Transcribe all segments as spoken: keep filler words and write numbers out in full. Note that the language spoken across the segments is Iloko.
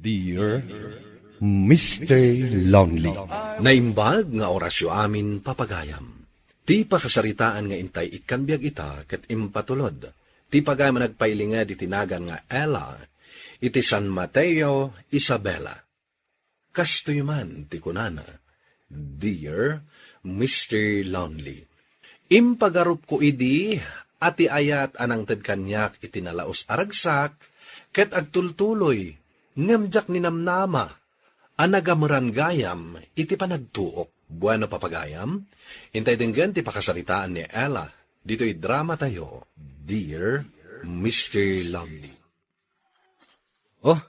Dear Mister Lonely. Naimbag nga orasyo amin, papagayam. Ti pakasaritaan nga intay ikkan biag ita ket impatulod ti pagayam a nagpailinged iti nagan nga Ella iti San Mateo, Isabela. Kastoy man ti kunana, Dear Mister Lonely, impagarupko idi a ti ayat a nangted kaniak iti nalaus a ragsak ket agtultuloy, ngem diak ninamnama a nagameran gayam iti panagtuok. Bueno, papagayam, intay denggen ti pakasaritaan ni Ella ditoy drama tayo, Dear Mister Lonely. Oh,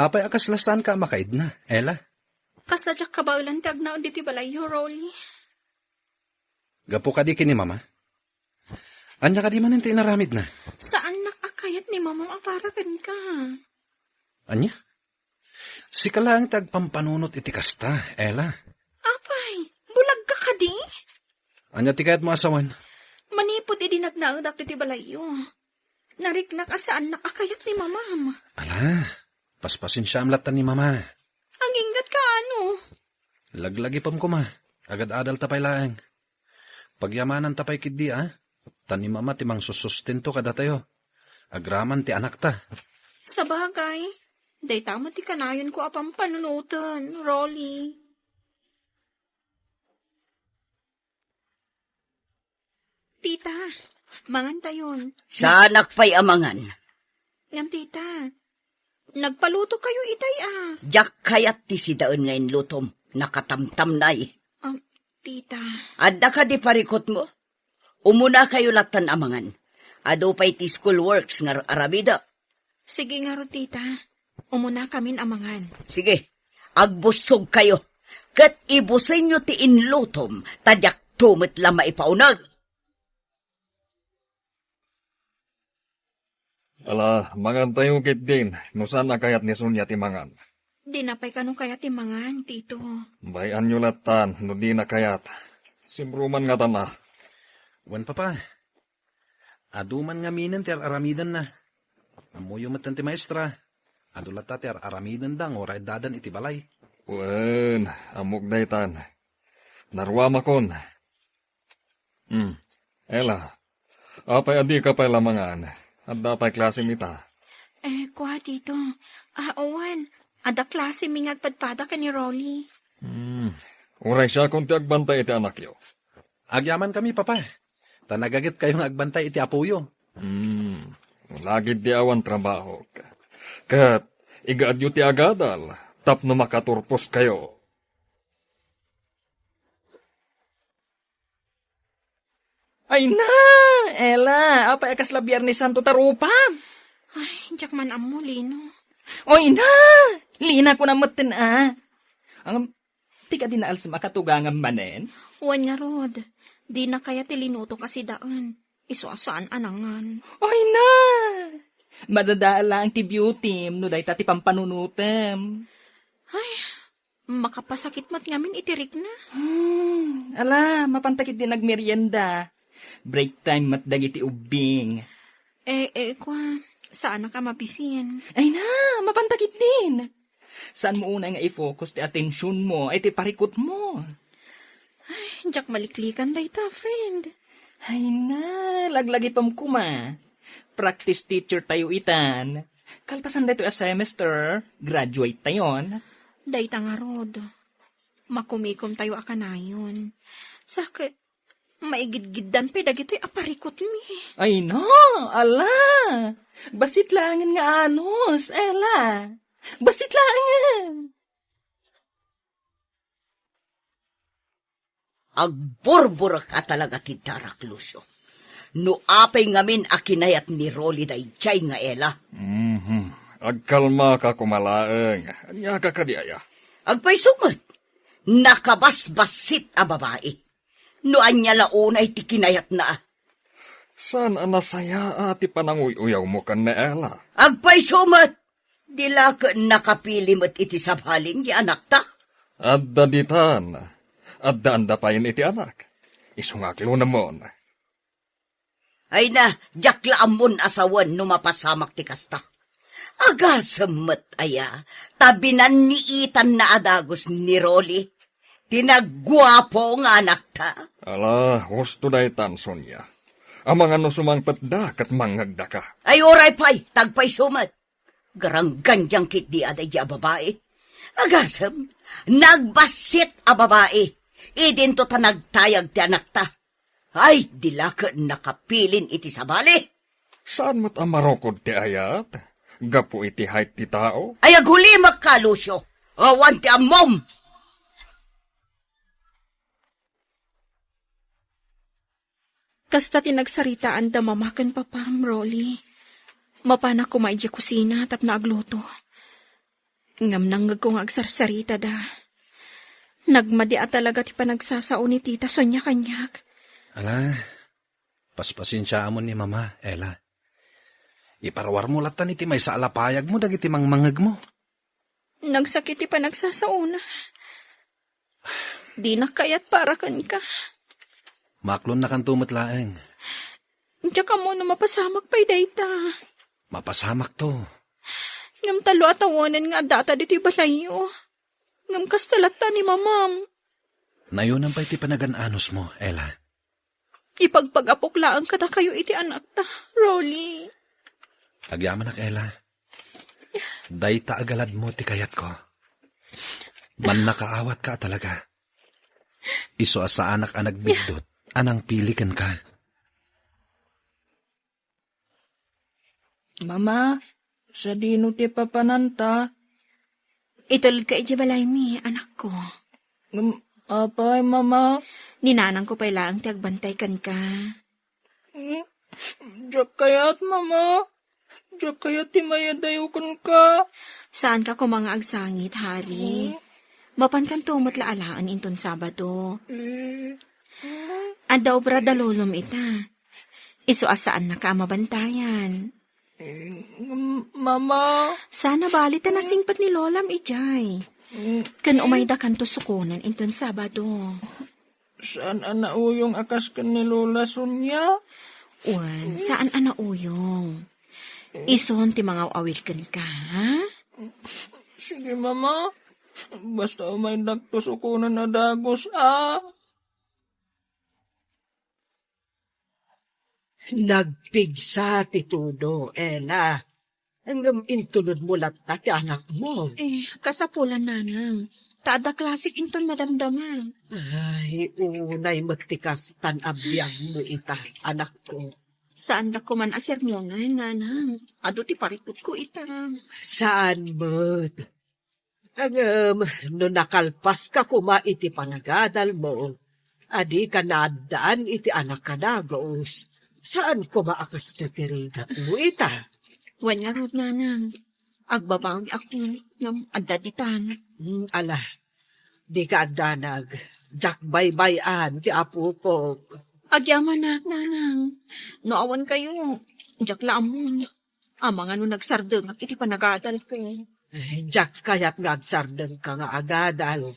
apay a kasla saanka a makaidna, Ella? Kasla diak kabaelan ti agnaed ditoy balayyo, Rolly. Gapu kadi ken ni Mama? Ania kadi manen ti inaramidna? Saannak a kayat ni Mamam a para kenka. Ania? Sika laeng ti agpampanunot iti kasta, Ella. Apay, bulagka kadi? Ania ti kayatmo a sawen? Manipud idi nagnaedak ditoy balayyo, nariknak a saannak a kayat ni Mamam. Ala, paspasensiaam latta ni Mama. Aginggatka, ano? Laglagipem koma, agad-adalta pay laeng. Pagyamananta pay ketdi, a? Ta ni Mama ti mangsusustento kadatayo. Agraman ti anakta. Sabagay, dayta met ti kanayonko a pampanunoten, Rolly. Tita, mangantayon. Saanak pay a mangan. Ngem, tita, nagpalutokayo itay a. Diak kayat ti sidaen nga inlutom. Nakatamtamnay. Um, tita. Adda kadi parikutmo? Umunakayo lattan a mangan. Adu pay ti school works nga ar-aramidek. Sige ngarud, tita. Umunakamin a mangan. Sige, agbussogkayo, ket ibusenyo ti inlutom, ta diakto met la maipauneg. Ala, mangantayo ketdin, no saan a kayat ni Sonia ti mangan. Dina pay kano kayat ti mangan, tito. Bay-anyo lattan, no dina kayat. Simruman ngatan a. Wen, papa. Adu man ngaminen ti ar-aramidenna. Ammoyo metten ti maestra. Adu latta ti ar-aramidenda nga uray addadan iti balay. Wen, ammok daytan. Naruamakon. Hmm. Ella, apay a dika pay la mangan? Adda pay klasem ita? Eh, kua, tito. Ah, wen. Adda klasemi nga agpadpada ken ni Rolly. Hmm. Uray siakon ti agbantay iti anakyo. Agyamankami, papa. Ta nagagetkayo nga agbantay iti apoyo. Hmm. Lagid di awan trabahok. Ket igaadyo ti agadal tapno makaturposkayo. Ay na! Ella, apay a kasla Biyernes Santo ta rupam? Ay, diak man ammo, Lino. Oy na! Lina ko na metten a. Ang, ti kadi naalsem a katugangam manen? Wen ngarud, dina kayat ti linutok a sidaen. Isu a saan a nangan. Oy na! Madadael laeng ti beautym no dayta ti pampanunotem. Ay, makapasakit met ngamin iti rikna. Hmm, ala, mapanta ketdin agmerienda. Break time met dagiti ubbing. Eh, eh, kua, saanak a mabisin. Ay na, mapanta ketdin. Saanmo unay nga i-focus ti atensionmo iti parikutmo. Ay, diak maliklikan dayta, friend. Ay na, laglagipem koma. Practice teacher tayo itan. Kalpasan daytoy a semester, graduate tayon. Dayta ngarud. Makumikom tayo a kanayon. Sa ket, maigidgiddan pay dagitoy a parikutmi. Ay na, ala! Bassit laengen nga anus, Ella. Bassit laengen! Agburburek a talaga ti darak, Lucio. No apay ngamin a kinayat ni Rolly daydiay nga Ella? Mhm. Agkalmaka koma laeng. Ania ka kadi aya? Agpayso met. Nakabasbassit a babai. No ania la unay ti kinayatna a. Saan a nasayaa ti pananguy-uyawmo ken ni Ella? Agpayso met! Di la ket nakapili met iti sabali nga anakta? Adda ditan. Addaanda payen iti anak. Isu nga aklunemon. Ay na, diak la ammon a sawen no mapasamak ti kasta. Agasem met aya, ta binanniitanna a dagus ni Rolly, ti nagguapo nga anakta. Ala, husto daytan, Sonia. Amangan no sumangpetda ket mangngegdaka. Ay, uray pay, tagpayso met. Garanggandiang ketdi a daydi a babai. Agasem, nagbassit a babai. Idinto ta nagtayag ti anakta. Ay, di la ket nakapilin iti sabali. Saan met a marukod ti ayat? Gapu iti height ti tao? Ay, agulimek ka, Lucio. Awan ti ammom. Kasta ti nagsaritaan da mama ken papam, Rolly. Mapanak koma idiay kusina tapno agluto. Ngem nangngegko nga agsarsaritada. Nagmadi a talaga ti panagsasao ni Tita Sonia kaniak. Ala, paspasensiaamon ni Mama, Ella. Iparuarmo lattan iti maysa a lapayagmo dagiti mangmangngegmo. Nagsakit ti panagsasaona. Dinak kayat para kenka. Maaklonnakanto met laeng. Diak ammo no mapasamak pay dayta. Mapasamakto. Ngem tallo a tawenen nga addata ditoy balayyo. Ngem kasta latta ni Mamam. Nayonan pay ti panagan-anosmo, Ella. Ipagpagapok laeng kadakayo iti anakta, Rolly. Agyamanak, Ella. Dayta a galadmo ti kayatko. Mannakaawatka a talaga. Isu a saanak a nagbiddut a nangpili kenka. Mama, sadino ti papananta? Itulodka idiay balaymi, anakko. Ngem, apay, Mama? Ni nanangko pay laeng ti agbantay kenka. Hmm? Diak kayat, Mama. Diak kayat ti mayadayo kenka. Saanka koma nga agsangit, Hari. Hmm? Mapankanto met la alaen inton Sabado. Eh. Adda obra da lolom ita. Isu a saannaka a mabantayan. Mm, Mama. Saan a bali ta nasingpet ni lolam idiay. Mm. Ken umaydakanto sukonen inton Sabado. Saan a nauyong a kas ken ni Lola Sonia? Wen, saan a nauyong. Ison ti mangaw-awil kenka, ha? Sige, Mama. Basta umaydakto sukonen a dagus, a. Nagpigsa ti tudo, Ella. Ngem intulodmo latta ti anakmo. Eh, kasapulan, nanang. Ta adda klasik inton madamdama. Ay, unay met ti kastan a biagmo ita, anakko. Saandak koman a sermonen, nanang. Adu ti parikutko ita. Saan met. Ngem no nakalpaska koma iti panagadalmo, a dika naaddaan iti anak a dagus, saan koma a kasto ti rigatmo ita. Wen ngarud, nanang, agbabawi ako, ngem adda ditan. Hmm, ala, dika agdanag, diak baybay-an ti apokok. Agyamanak, nanang, no awan kayo, diak la ammon. Amangan no nagsardengak iti panagadalko. Ay, diak kayat nga agsardengka nga agadal.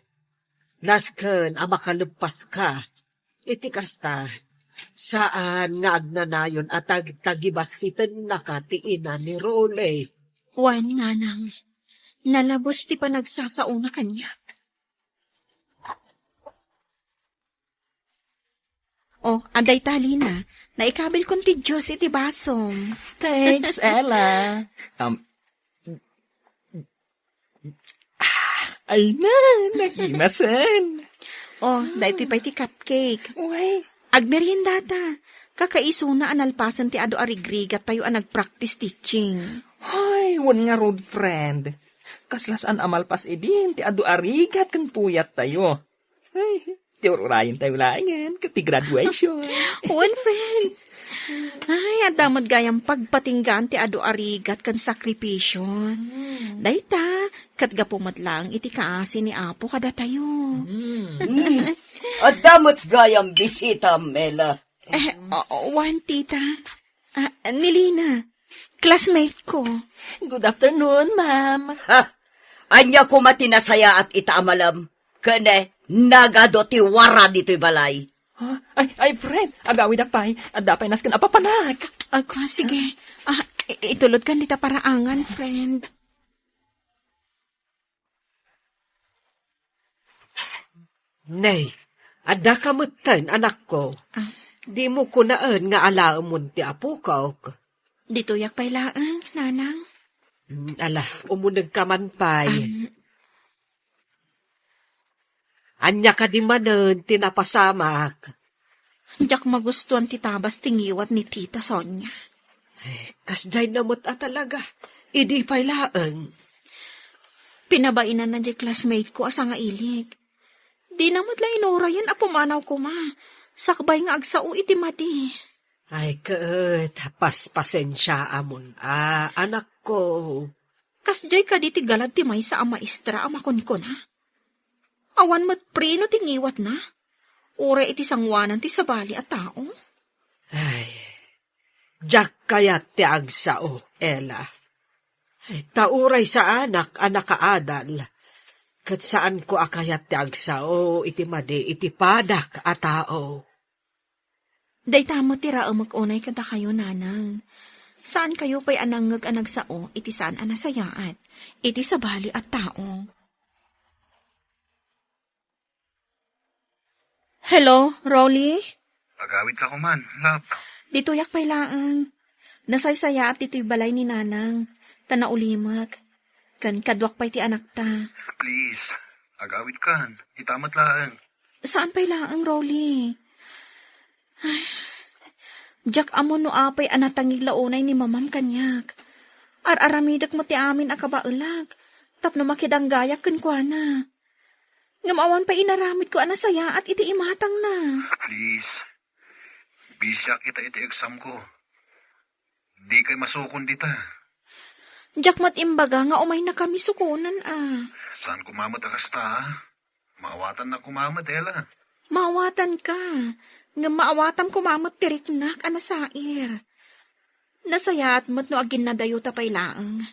Nasken a makaleppaska. Iti kasta, saan nga agnanayon a tagtagibassitennaka ti ina ni Rolly. Wen, nanang, nalabes ti panagsasaona kaniak. Oh, adda ita, Lina. Naikabilkon ti juice iti basom. Thanks, Ella. Um, ah, ay na, nakimasen. Oh, daytoy pay ti cupcake. Uy. Agmeriendata. Kakaisuna a nalpasen ti adu a rigrigat tayo a nag-practice teaching. Hoy, wen ngarud, friend. Kasla saan a malpas idin ti adu a rigat ken puyat tayo. Ay, ti ur-urayen tayo laengen ket ti graduation. Wen, friend. Ay, adda met gayam pagpatinggaan ti adu a rigat ken sakripisyon. Hmm. Dayta, ket gapu met laeng iti kaasi ni Apo kadatayo. Hmm. Hmm. Adda met gayam bisita, Mela. Eh, oo, wen, tita. Ah, ni Lina. Classmate ko. Good afternoon, ma'am. Ha? Ania koma ti nasayaat ita a malem? Ken, eh, nagadu ti wara ditoy balay. Ha? Ay, ay, friend, agawidak pay. Adda pay nasken a papanak. Agko, sige. Ah, I-, itulodkan dita paraangan, friend. Nay, addaka metten, anakko. Ah. Dimo kunaen nga alaemon ti apokok. Ditoyak pay laeng, nanang. Mm, ala, umunegka man pay. Am. Ania kadi manen ti napasamak? Diak magustuan ti tabas ti ngiwat ni Tita Sonia. Eh, kasdiay na met a talaga. Idi pay laeng. Pinabainanna diay classmate ko a sangailik. Dina met la inurayen a pumanaw koma, sakbay nga agsao iti madi. Ay, ket, paspasensiaamon a, anakko. Kasdiay kadi ti galad ti maysa a maestra a makunkuna? Awan met preno ti ngiwatna, uray iti sangoanan ti sabali a tao. Ay, diak kayat ti agsao, Ella. Ay, ta uray saanak a nakaadal, ket saanko a kayat ti agsao iti madi iti padak a tao. Dayta met ti raemek unay kadakayo, nanang. Saankayo pay a nangngeg a nagsao iti saan a nasayaat iti sabali a tao. Hello, Rolly? Agawidka koman, love. Ditoyak pay laeng. Nasaysayaat ditoy balay ni nanang, ta naulimek. Ken kaduak pay ti anakta. Please, agawidkan. Ita met laeng. Saan pay laeng, Rolly? Ay, diak ammo no apay a natangig la unay ni mamam kaniak. Ar-aramidek met ti amin a kabaelak tapno makidanggayak kenkuana. Ngem awan pay inaramidko a nasayaat iti imatangna. Please, bisiak ita iti exam ko. Dikay masukon dita. Diak met imbaga nga umaynakami sukonen a. Saan koma met a kasta, a? Maawatannak koma met, Ella. Maawatanka. Ngem maawatam koma met ti riknak a nasair. Nasayaat met no aginnadayota pay laeng.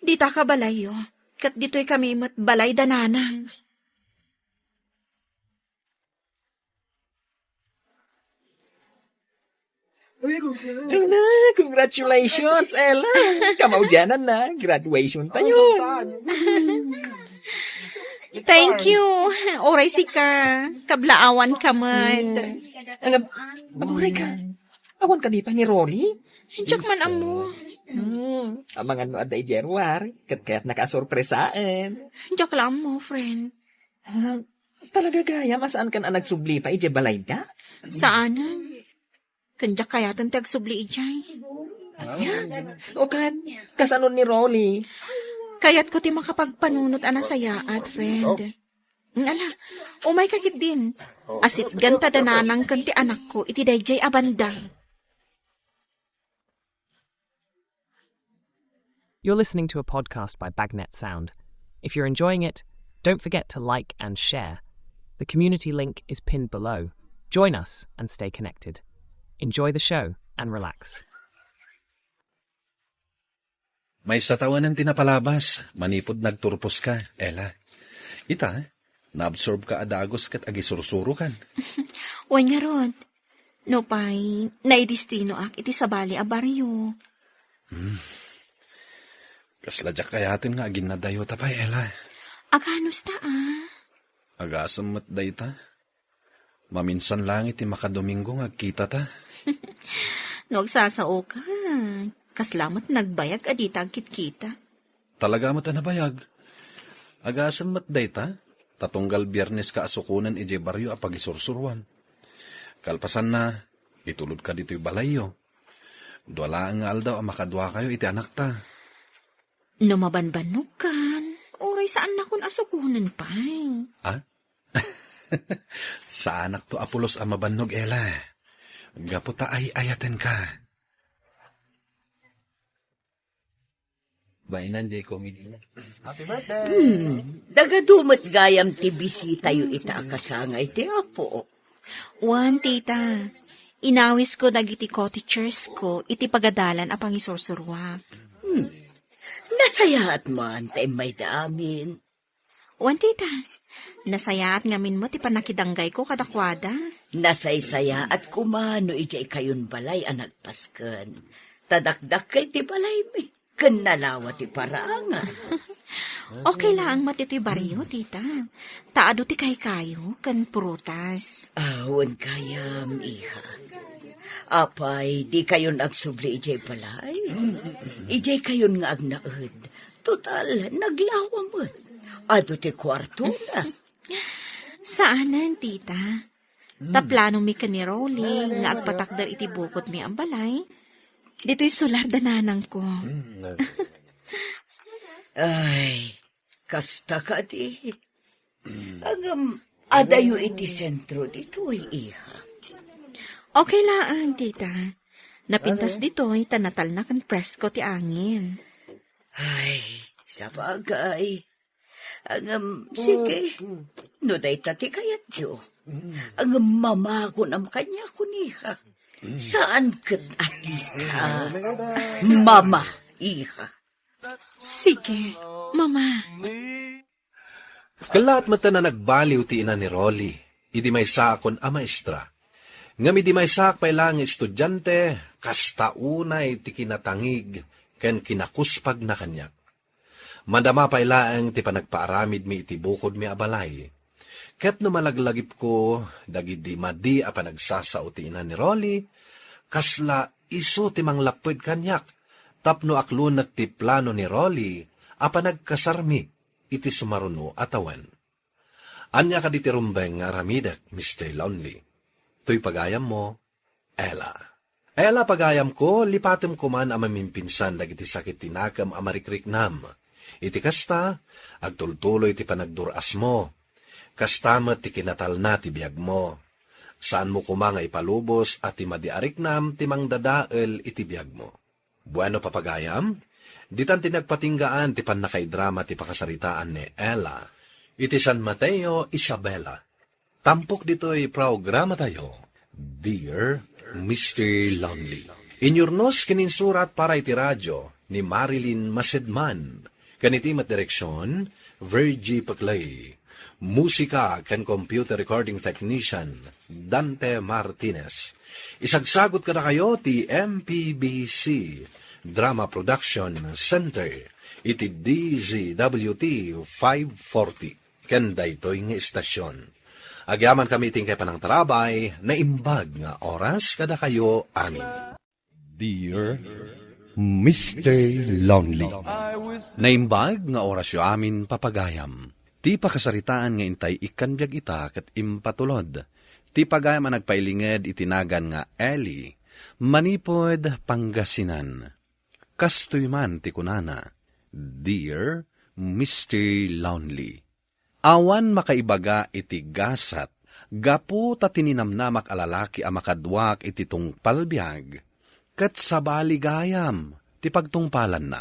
Dita ka balayyo, ket ditoy kami met balay da nanang. Ala, congratulations, Ella. Kamaudiananna, graduation tayo. Thank you. Uray sika, kablaawanka met. Ano, aguray ka? Awan kadi pay ni Rolly? Diak man ammo. Hmm, amangan no adda idiay ruar, ket kayatnaka a sorpresaen. Diak la ammo, friend. Ah, talaga gayam a saankan a nagsubli pay idiay balayda? Saanen. Ken diak kayaten ti agsubli idiay. O ket, kasano ni Rolly? Kayatko ti makapagpanunot a nasayaat, friend. Ala, umayka ketdin. Asitganta da nanang ken ti anakko iti daydiay a banda. You're listening to a podcast by Bagnet Sound. If you're enjoying it, don't forget to like and share. The community link is pinned below. Join us and stay connected. Enjoy the show and relax. Maysa tawanen ti napalabas, manipud nagturposka, Ella. Ita, naabsorbka a dagus ket agisursurokan. Wen ngarud, nupay, naidestinoak iti sabali a barrio. Hmm. Kasla diak kayaten nga aginnadayota pay, Ella. Aganos ta, a? Agasem met dayta. Maminsan lang iti makadomingo nga agkitata. No agsasao ka, kasla met nagbayag a dita agkitkita. Talaga met a nabayag. Agasem met dayta, ta tunggal Biernes ka a sukonen idiay barrio a pagisursuroam. Kalpasanna, itulodka ditoy balayyo. Dua laeng nga aldaw a makaduakayo iti anakta. No mabanbannogkan, uray saannakon a sukonen pay. Ah? Saanakto a pulos a mabannog, Ella. Gapu ta ay-ayatenka. Bainan, jay comedy na. Happy birthday! Hmm, dagadu met gayam ti bisitayo ita a kasangay ti Apo. Wen, tita. Inawisko dagiti cottagers ko iti pagadalan a pangisursuruak. Hmm. Nasayaat man ta immayda amin. Wen, tita. Nasayaat ngamin met ti pannakidanggayko kadakuada. Nasaysayaat koma no idiay kayon balay a nagpasken. Ta dakdakkel ti balaymi, ken nalawa ti parangar. Okay laeng met iti barrio, tita. Ta adu ti kaykayo ken prutas. Awan kayam, iha. Apay, di kayon agsubli idiay balay? Idiay kayon nga agnaed. Total, naglawa met. Adu ti kuartona. Saanen, tita. Ta planomi ken ni Rolly nga agpatakder iti bukodmi a balay, ditoy solar da nanangko. Ay, kasta kadi. Ngem, adayo iti sentro ditoy, iha. Okay laeng, tita. Napintas ditoy, ta natalna ken presko ti angin. Ay, sabagay. Ngem, sige, no dayta ti kayatyo. Ngem, mamagunam kaniak, iha. Saan ket a tita. Mama, iha. Sige, mama. Kellaat met a nagbaliw ti ina ni Rolly, idi maysaakon a maestra. Ngem idi maysaak pay laeng nga estudiante, kasta unay ti kinatangig ken kinakuspagna kaniak. Madama pay laeng ti panagpaaramidmi iti bukodmi a balay. Ket no malaglagipko dagidi madi a panagsasao ti ina ni Rolly, kasla isu ti manglapped kaniak tapno aklonek ti plano ni Rolly a panagkasarmi iti sumaruno a tawen. Ania kadi ti rumbeng nga aramidek, Mister Lonely? Toy pagayammo, Ella. Ella, pagayamko, lipatem koman a mamimpinsan dagiti sakit ti nakem a marikriknam. Iti kasta, agtultuloy ti panagdur-asmo. Kasta met ti kinatalna ti biagmo. Saanmo koma nga ipalubos a ti madi a riknam ti mangdadael iti biagmo. Bueno, papagayam, ditan ti nagpatinggaan ti pannakaidrama ti pakasaritaan ni Ella iti San Mateo, Isabela. Tampok ditoy programatayo, Dear Mister Lonely. Inyurnos ken insurat para iti radyo ni Marilyn Masedman. Ken iti met direksyon, Virgie Peclay. Musika ken computer recording technician, Dante Martinez. Isagsagot kadakayo ti M P B C Drama Production Center iti D Z W T five forty. Ken daytoy nga istasyon. Agyamankami iti inkay panangtarabay, naimbag nga oras kadakayo amin. Dear Mister Lonely. Naimbag nga orasyo amin, papagayam. Ti pakasaritaan nga intay ikkan biag ita ket impatulod ti pagayam a nagpailinged iti nagan nga Ellie, manipud Pangasinan. Kastoy man ti kunana, Dear Mister Lonely. Awan makaibaga iti gasat gapu ta tininamnamak a lalaki a makaduak iti tungpal biag, ket sabali gayam ti pagtungpalanna.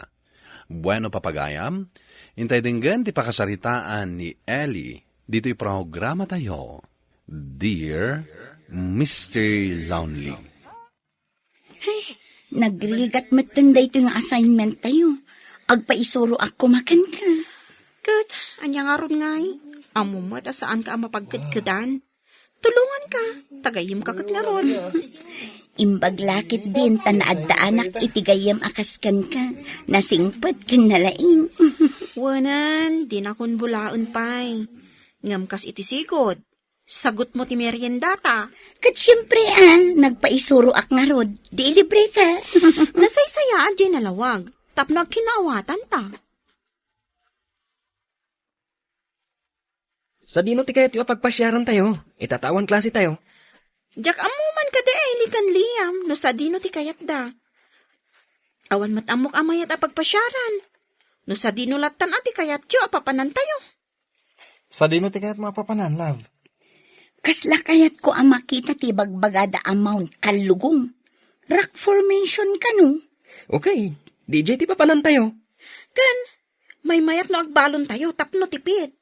Bueno, papagayam, intay denggen ti pakasaritaan ni Ellie ditoy programatayo, Dear Mister Lonely. Ay, nagrigat metten daytoy nga assignment tayo. Agpaisuroak koma kenka. Ket, ania ngarud ngay? Ammom met a saanka a mapagkedkedan. Tulonganka, ta gayyemka ket ngarud. Imbag la ketdin ta naaddaanak iti gayyem a kas kenka. Nasingpet ken nalaing. Wen, dinakon bulaen pay. Ngem kas iti sigud, sagutmo ti meriendata. Ket siempre, a, nagpaisuroak ngarud, di ilibreka. Nasaysayaat diay nalawag, tapno agkinnaawatanta. Sadino ti kayatyo a pagpasiarantayo, ita ta awan klasetayo? Diak ammo man kadi, Ellie ken Liam, no sadino ti kayatda. Awan met ammok a mayat a pagpasiaran. No sadino lattan a ti kayatyo a papanantayo? Sadino ti kayatmo a papanan, love? Kasla kayatko a makita ti bagbagada a Mount Kallugong. Rock formation kano? Okay, D J ti papanantayo. Ken, maymayat no agbalontayo tapno tipid.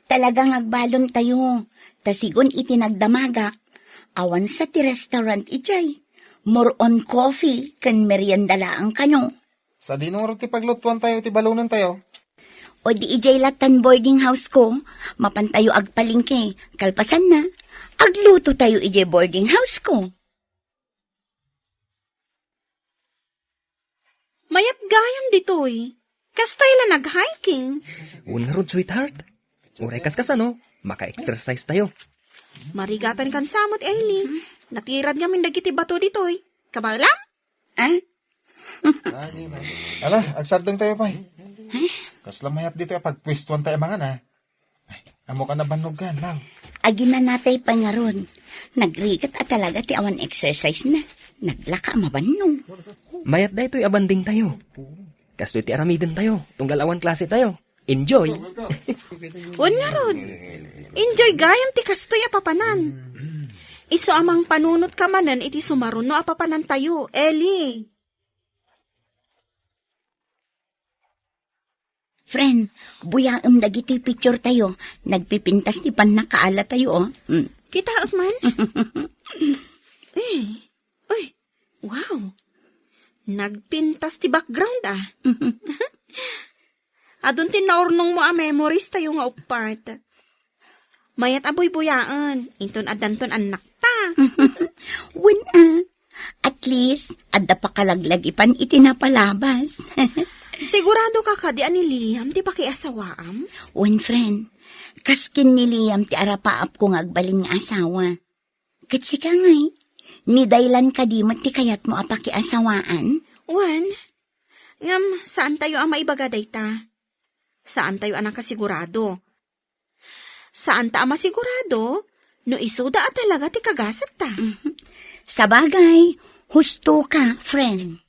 Talagang agbalontayo. Ta sigun iti nagdamagak, awan sa ti restaurant idiay. More on coffee ken merienda laeng kano. Sadino ngarud ti paglutuantayo iti balonentayo? O di idiay lattan boarding house ko, mapantayo agpalengke. Kalpasanna, aglutotayo idiay boarding house ko. Mayat gayam ditoy. Kastay la nag-hiking. Wen ngarud, sweetheart. Uray kaskasano, maka-exercise tayo. Marigatan kan samot, Eli. Natirad ngamin dagiti bato ditoy. Kabaelam? Ah? Ala, agsardeng tayo, pay. Kasla mayat ditoy a pagpuestuan tayo mangan, ah. Ay, ammo ka nabannog kan, Mang. Aginanatay pay ngarud. Nagrigat a talaga ti awan exercise na. Naglaka a mabannog. Mayat daytoy a banding tayo. Kastoy ti aramiden tayo. Tunggal awan klase tayo. Enjoy. Wen ngarud. Enjoy gayam ti kastoy a papanan. Isu a mangpanunot ka manen iti sumaruno a papanan tayo, Eli. Friend, buyaem dagiti picture tayo. Nagpipintas ti pannakaala tayo, oh. Mm. Kitaek man? Eh, uy, wow. Nagpintas ti background, ah. Adun ti naurnong mo a memories tayo nga uppat. Mayat a buybuyaen, inton addanton annakta. Wen, ah. At least, adda pakalaglagipan iti napalabas. Sigurado ka kadi a ni Liam ti pakiasawaam? Wen, friend. Kas ken ni Liam ti arapaapko nga agbalin nga asawa. Ket sika ngay, ni Daylan kadi met ti kayatmo a pakiasawaan? Wen, ngem saan tayo a maibaga dayta. Saan tayo a nakasigurado. Saan ta a masigurado no isuda a talaga ti kagasatta. Mhm. Sabagay, husto ka, friend.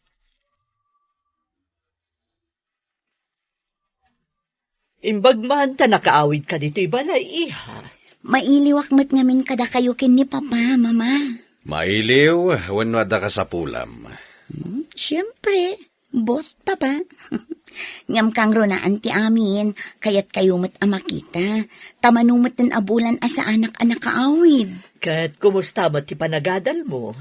Imbag man ta nakaawid ka ditoy balay, iha. Mailiwak met ngamin kadakayo ken ni Papa, Mama. Mailiw wenno adda kasapulam? Hmm, siempre. Both, Papa. Ngem kangrunaan ti amin, kayatkayo met a makita. Ta mano met a bulan a saanak a nakaawid. Ket kumusta met ti panagadal mo?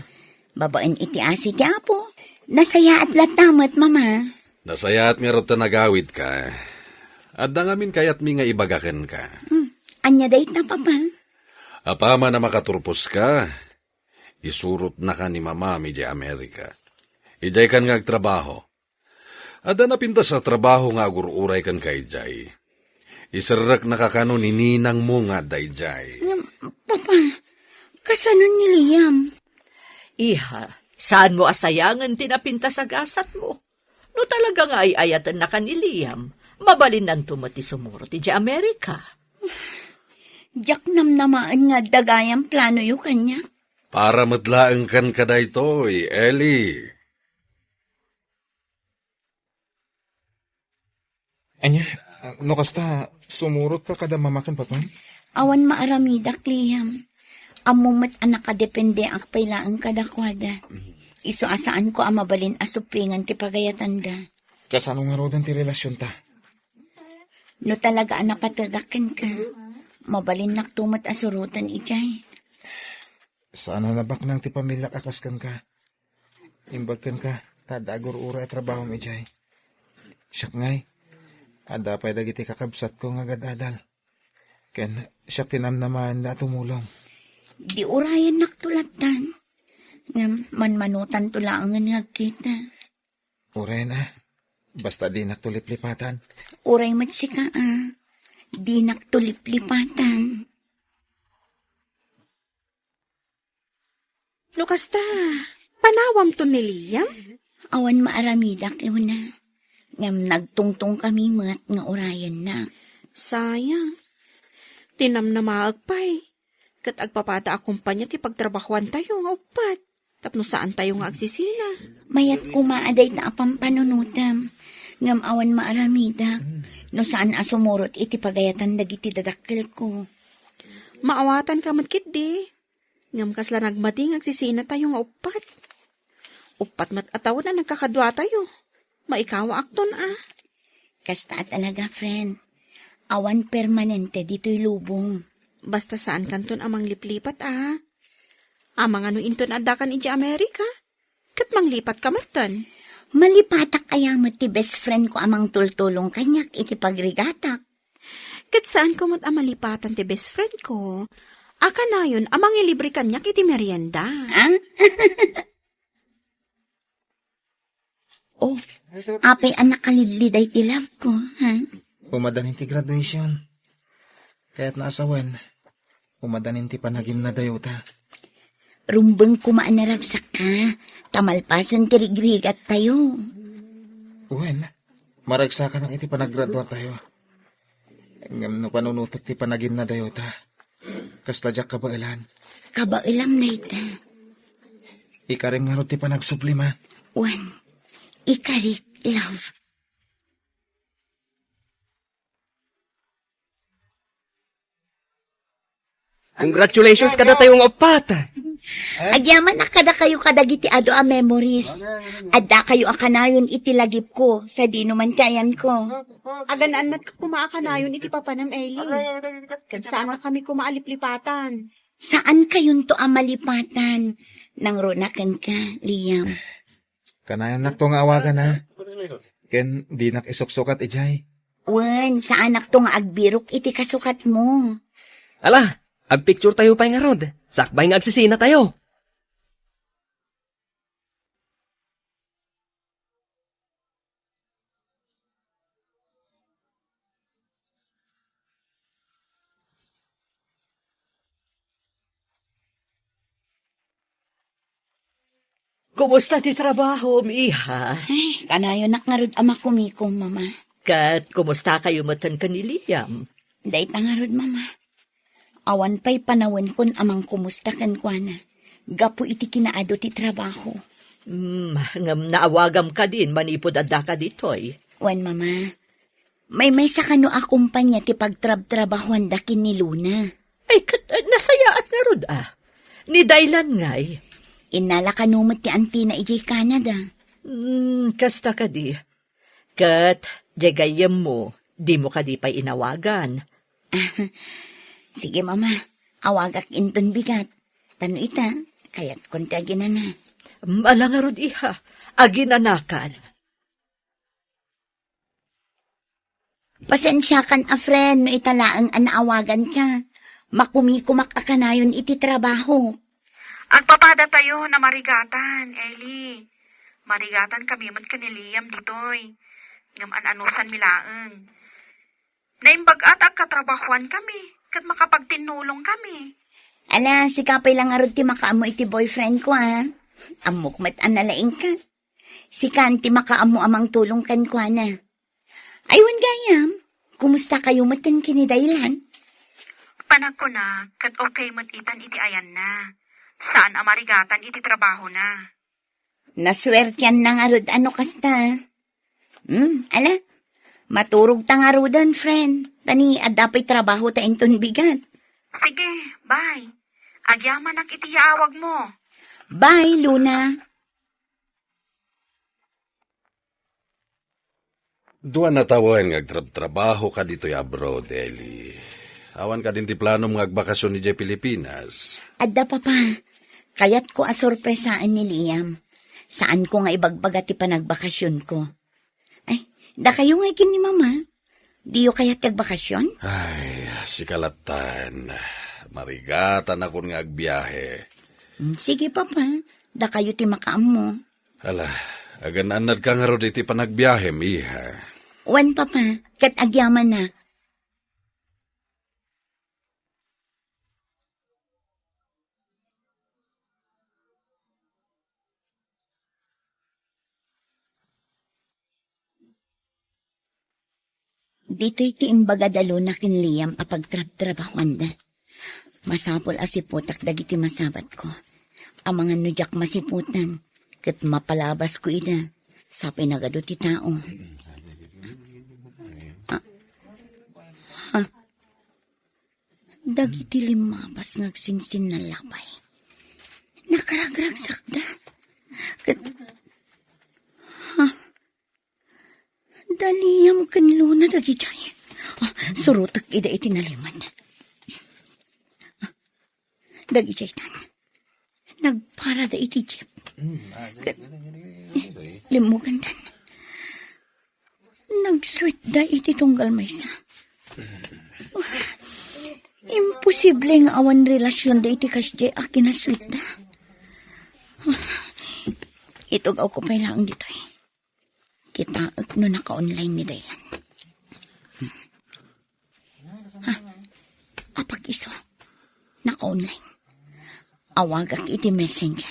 Babaen iti asi ti Apo. Nasayaat latta met, Mama. Nasayaat ngarud ta nagawidka. Adda ngamin kayatmi nga ibaga kenka. Hmm. Ania dayta, Papa? Apaman a makaturposka, isurotnaka ni Mamam idiay Amerika. Idiaykan nga agtrabaho. Adda napintas a trabaho nga agur-uray kenka idiay. Iserreknaka kano ni ninangmo nga adda idiay. Ngem, Papa, kasano ni Liam? Iha, saanmo a sayangen ti napintas a gasatmo? No talaga nga ay-ayatennaka ni Liam, mabalinnanto met ti sumurot idiay Amerika. Diak namnamaen nga adda gayam planoyo kaniak. Para met laeng kenka daytoy, Eli. Ania, no kasta, sumurotka kada Mama ken Papa? Awan maaramidak, Liam. Ammom met a nakadependeak pay laeng kadakuada. Isu a saanko a mabalin a supplingen ti pagayatanda. Kasano ngaruden ti relasionta? No talaga a napategak kenka, mabalinnakto met a suroten idiay. Saan a nabaknang ti pamiliak a kas kenka. Imbag kenka, ta adda agur-uray a trabahom idiay. Siak ngay, adda pay dagiti kakabsatko nga agad-adal. Ken siak ti namnamaenda a tumulong. Di urayennakto lattan. Ngem manmanotanto laengen nga agkita. Uray na. Basta dinakto liplipatan. Uray met sika, a. Dinakto liplipatan. No kasta, panawamto ni Liam? Awan maaramidak, Luna. Ngem nagtungtong kami met nga urayennak. Sayang. Tinamnamaek pay. Ket agpapata a kompania ti pagtrabahoantayo nga uppat. Tapno saantayo nga agsisina. Mayat koma a dayta a pampanunotem. Ngem awan maaramidak. No saan a sumurot iti pagayatan dagiti dadakkelko. Maawatanka met ketdi. Ngem kasla nagmadi nga agsisinatayo nga uppat. Uppat met a tawen a nagkakaduatayo. Maikawaakton a. Kasta a talaga, friend. Awan permanente ditoy lubong. Basta saankanton a mangliplipat a. Amangan no inton addakan idiay Amerika, ket manglipatka metten. Malipatak aya met ti best friend ko a mangtultulong kaniak iti pagrigatak? Ket saanko met a malipatan ti best friend ko a kanayon a mangilibre kaniak iti merienda. Ah? Oh, apay a nakalidlid dayta love ko, ha? Umadanin ti graduation. Kayatna a sawen, umadanin ti panaginna dayota. Rumbeng koma a naragsakka, ta malpasen ti rigrigattayo. Wen, maragsakanak iti panaggraduartayo. Ngem no panunotek ti panaginna dayota, kasta diak kabaelan. Kabaelam dayta. Ikarem ngarud ti panagsublima. Wen, ikarik, love. Congratulations kadatayo nga uppat. Agyamanak kadakayo kadagiti adu a memories. Addakayo a kanayon iti lagipko, sadino man ti ayanko. Agan-annadka koma a kanayon iti papanam, Eli. Ket saannakami koma a liplipatan. Saankayonto a malipatan. Nangruna kenka, Liam. Kanayonnakto nga awagan, ha? Ken dinak isuksukat idiay. Wen, saanakto nga agbirok iti kasukatmo. Ala, agpicturetayo pay ngarud. Sakbay nga agsisinatayo. Kumusta ti trabahom, iha? Ay, kanayonak ngarud a makumikom, Mama. Ket kumustakayo metten ken ni Liam? Dayta ngarud, Mama. Awan pay panawenkon a mangkumusta kenkuana gapu iti kinaadu ti trabaho. Hmm, ngem naawagam kadin manipud addaka ditoy? Wen, Mama. Maymaysa kano a kumpania ti pagtrabtrabahoanda ken ni Luna? Ay, ket, eh, nasayaat ngarud, a. Ni Daylan ngay? Innala kano met ti antina idiay Canada? Hmm, kasta kadi. Ket, diay gayyemmo, dimo kadi pay inawagan? Sige, Mama. Awagak inton bigat. Ta no ita, kayatkon ti aginana. Ala ngarud, iha. Aginanakan. Pasensiakan a friend no ita laeng a naawaganka. Makumikumak a kanayon iti trabaho. Agpapadatayo a marigatan, Eli. Marigatan kami met ken ni Liam ditoy. Ngem an-anusanmi laeng. Naimbag-at a agkatrabahoan kami, ket makapagtinnulong kami. Ala, sika pay la ngarud ti makaammo iti boyfriend ko, a. Ammok met a nalaingka. Sikan ti makaammo a mangtulong kenkuana. Ay, wen gayam, kumusta kayo met ken ni Daylan? Panagkuna, ket okay met itan iti ayanna. Saan a marigatan iti trabahona. Nasuertianna ngarud a no kasta. Hmm, ala, maturogta ngaruden, friend. Ta ni adda pay trabahota inton bigat. Sige, bye. Agyamanak iti yaawagmo. Bye, Luna. Dua na tawen nga agtrabtrabahoka ditoy abroad, Eli. Awan kadin ti planom nga agbakasyon idiay Pilipinas? Adda, Papa. Kayatko a sorpresaen ni Liam. Saanko nga ibagbaga ti panagbakasyonko. Ay, dakayo ngay ken ni Mama? Diyo kayat ti agbakasyon? Ay, sika lattan. Marigatanakon nga agbiahe. Mm, sige, Papa. Dakayo ti makaammo. Ala, agan-annadka ngarud iti panagbiahem, iha. Wen, Papa, ket agyamanak. Ditoy ti imbaga da Luna ken Liam a pagtrabtrabahoanda. Masapul a siputak dagiti masabatko. Amangan no diak masiputan, ket mapalabasko ida. Sapay nagadu ti tao. Ah. Ha? Dagiti limmabas nga agsinsinnalabay. Nakaragragsakda. Ket, ha? Da Liam ken Luna dagidiay. Ah, surotek ida iti nalimed. Ah, dagidiay tan. Nagparada iti jeep. Ket limmugandan. Nagsuitda iti tunggal maysa. Imposible nga awan relasionda iti kasdiay a kinasuitda. Itugawko pay laeng ditoy. itaek no naka-online ni Daylan. Ha? Apag isu. Naka-online. Awagak iti messenger.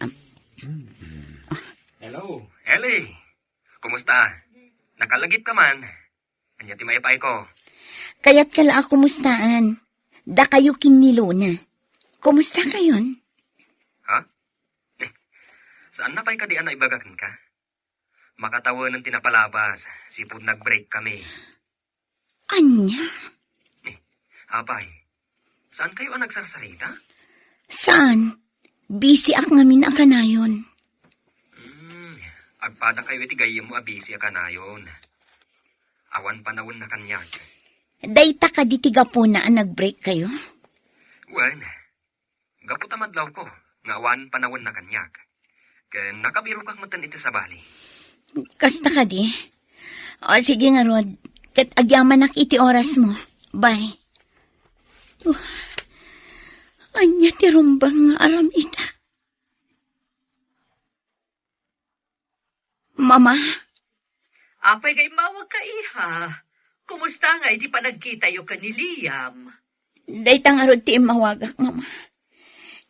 Am- Hello, Ellie. Kumusta? Nakalagip ka man? Ania ti maipay ko? Kayat ka la a kumustaan. Dakayo ken ni Luna. Kumusta kayon? Ha? Eh, saan na pay kadi a naibaga kenka? Makatawen ti napalabas, sipud nag-break kami. Ania? Apay, saan kayo a nagsarsarita? Saan? Busy ak ngamin a kanayon. Hmm, agpada kayo iti gayyem mo a busy a kanayon. Awan panawen na kaniak. Dayta kadi ti gapuna a nag-break kayo? Wen, gapu ta madlawko nga awan panawen na kaniak. Ken nakabirokak metten iti sabali. Kasta kadi? O, sige ngarud. Ket agyamanak iti oras mo. Bye. Oh, ania ti rumbeng nga aram ita? Mama? Apay nga immawagka, iha? Kumusta nga iti panagkitayo ken ni Liam? Dayta ngarud ti immawagak, Mama.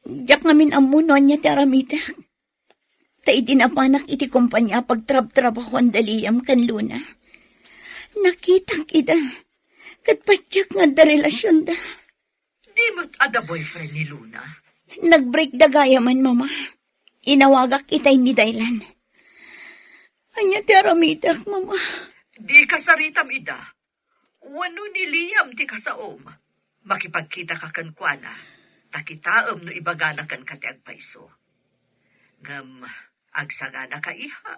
Diak ngamin ammo no ania ti aramidek. Ta idi napanak iti kompania a pagtrabtrabahoan da Liam ken Luna, nakitak ida. Ket patiek nga adda relasionda. Di met adda boyfriend ni Luna? Nag-break da gayamen, Mama. Inawagak itay ni Daylan. Ania ti aramidek, Mama? Di kasaritam ida. Wenno ni Liam ti kasaom. Makipagkitaka kenkuana, ta kitaem no ibagana kenka ti agpayso. Ngem agsanganaka, iha.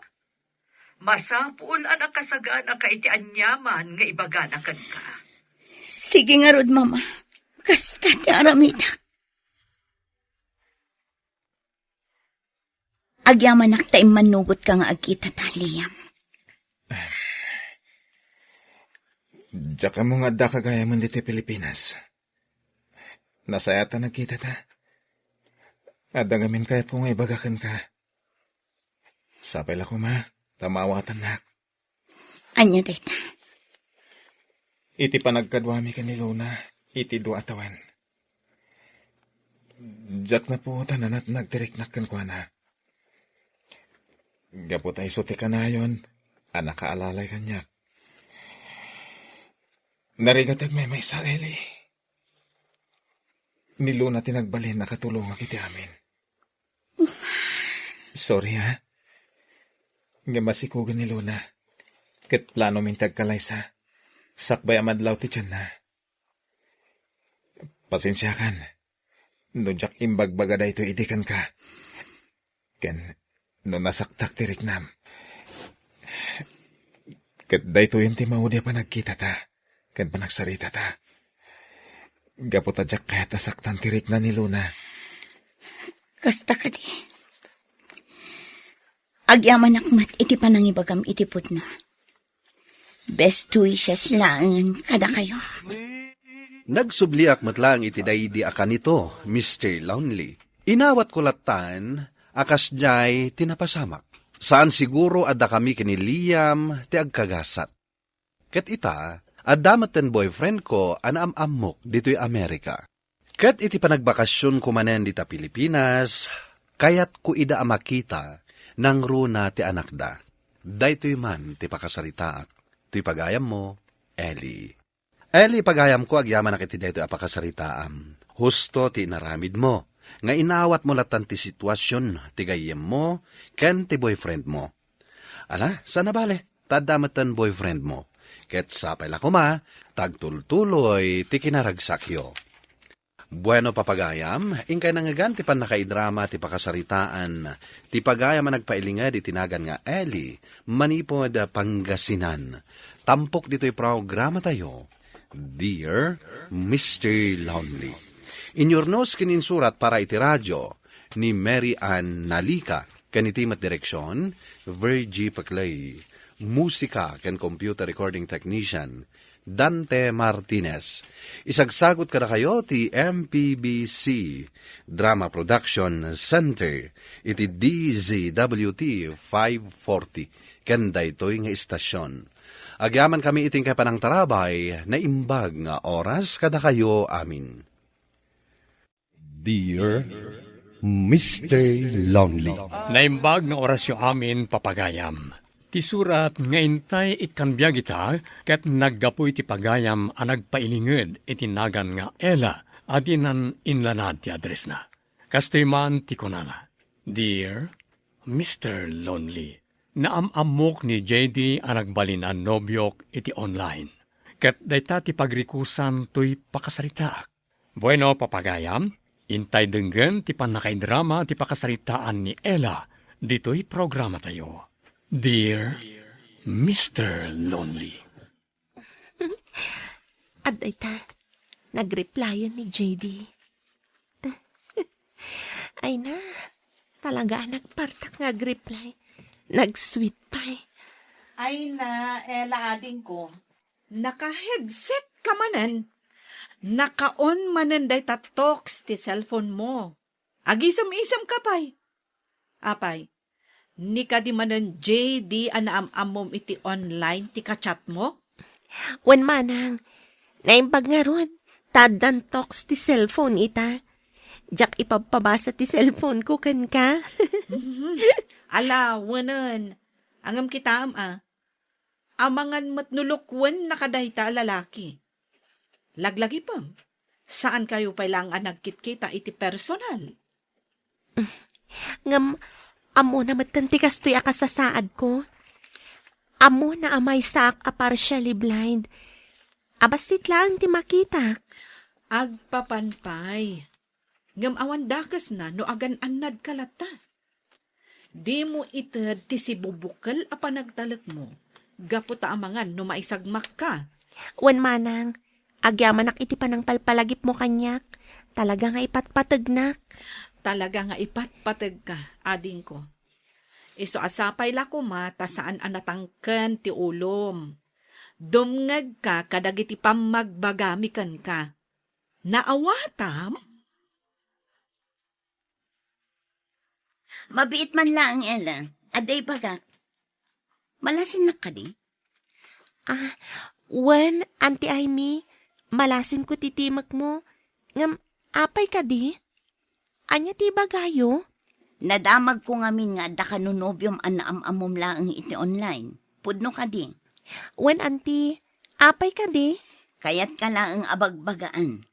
Masapul a nakasaganaka iti aniaman nga ibagana kenka. Sige ngarud, Mama. Kasta ti aramidek. Agyamanak ta immannugotka nga agkitata, Liam. Diak ammo nga addaka gayamen ditoy Pilipinas. Nasayaat a nagkitata. Adda ngamin kayatko nga ibaga kenka. Sapay la koma, ta maawatannak. Ania dayta? Iti panagkaduami ken ni Luna, iti dua a tawen. Diak napuotan a natnag ti riknak kenkuana. Gapu ta isu ti kanayon a nakaalalay kaniak. Narigat ti agmaymaysa, Eli. Ni Luna ti nagbalin a katulongak iti amin. Sorry, ha? Nga masikugen ni Luna. Ket plano min ti agkalaysa. Sakbay a madlaw ti tianna. Pasensiakan. No diak imbagbaga daytoy idi kenka. Ken no nasaktak ti riknam. Ket daytoyen ti maudi a panagkitata ken panagsaritata. Gapu ta diak kayat a saktan ti rikna ni Luna. Kasta kadi. Agyamanak met iti panangibagam iti pudno. Best wishes laeng kadakayo. Nagsubliak met laeng iti daydi a kanito, Mister Lonely. Inawatko lattan a kasdiay ti napasamak. Saan siguro a dakami ken ni Liam ti agkagasat. Ket ita, adda met ten boyfriend ko a naam-ammok ditoy Amerika. Ket iti panagbakasionko manen dita Pilipinas, kayatko ida a makita nangruna ti anakda. Daytoy man ti pakasaritaak. Toy pagayammo, Eli. Eli, pagayamko, agyamanak iti daytoy a pakasaritaam. Husto ti inaramidmo, nga inawatmo lattan ti situasion ti gayyemmo ken ti boyfriendmo. Ala, saan a bale, ta adda met ten boyfriendmo. Ket sapay la koma, ta agtultuloy ti kinaragsakyo. Bueno, papagayam, inkay nangngegan ti pannakaidrama ti pakasaritaan ti pagayam a nagpailinged iti nagan nga Eli manipud Pangasinan. Tampok ditoy programatayo, Dear Mister Lonely. Inyurnos ken insurat para iti radio ni Mary Ann Nalika, ken iti met direksion, Virgie Paclay. Musika ken computer recording technician, Dante Martinez. Isagsagut kadakayo ti M P B C Drama Production Center iti D Z W T five forty ken daytoy nga istasyon. Agyamankami iti panangtarabay, naimbag nga oras kadakayo amin. Dear Mister Lonely. Naimbag nga orasyo amin, papagayam. Ti surat nga intay ikkan biag ita, ket naggapu iti pagayam a nagpailinged iti nagan nga Ella a dinan inlanad ti addressna. Kastoy man ti kunana, Dear Mister Lonely, naam-ammok ni J D a nagbalin a nobiok iti online. Ket dayta ti pagrikusan toy pakasaritaak. Bueno, papagayam, intay denggen ti pannakaidrama ti pakasaritaan ni Ella ditoy programatayo. Dear Mister Lonely. Adda ita, nagreplyan ni J D. Ay na, talaga a nagpartak nga agreply. Nag-sweet pay. Ay na, Ella, adingko. Naka-headset ka manen. Naka-on manen dayta talks ti cellphone mo. Agisem-isem ka pay. Apay, ni kadi manen J D a naam-ammom iti online ti ka-chat mo? Wen manang, naimbag ngarud, ta addan talks ti cellphone ita. Diak ipabpabasa ti cellphone ko kenka. Mhm. Ala, wenen. Angem kitaem a. Amangan met no lukwenna kadayta a lalaki. Laglagipem, saankayo pay laeng a nagkitkita iti personal. Ngem, ammona metten ti kastoy a kasasaadko. Ammona a maysaak a partially blind. A bassit laeng ti makitak. Agpapan pay. Ngem awan dakesna no agan-annadka latta. Dimo ited ti sibubukel a panagtalekmo gapu ta amangan no maisagmakka. Wen manang, agyamanak iti panangpalpalagipmo kaniak. Talaga nga ipatpategnak. Talaga nga ipatpategka, adingko. Isu a sapay la koma ta saan a natangken ti ulom. Dumngegka kadagiti pammagbagami kenka. Naawatam? Mabiit man laeng, Ella. Adda ibagak. Malasinnak kadi? Ah, wen, Auntie Amy, malasinko ti timekmo. Ngem, apay kadi? Ania ti ibagayo? Nadamagko ngamin nga adda kano nobiom a naam-ammom laeng iti online. Pudno kadi? Wen, Auntie, apay kadi? Kayatka laeng a bagbagaan.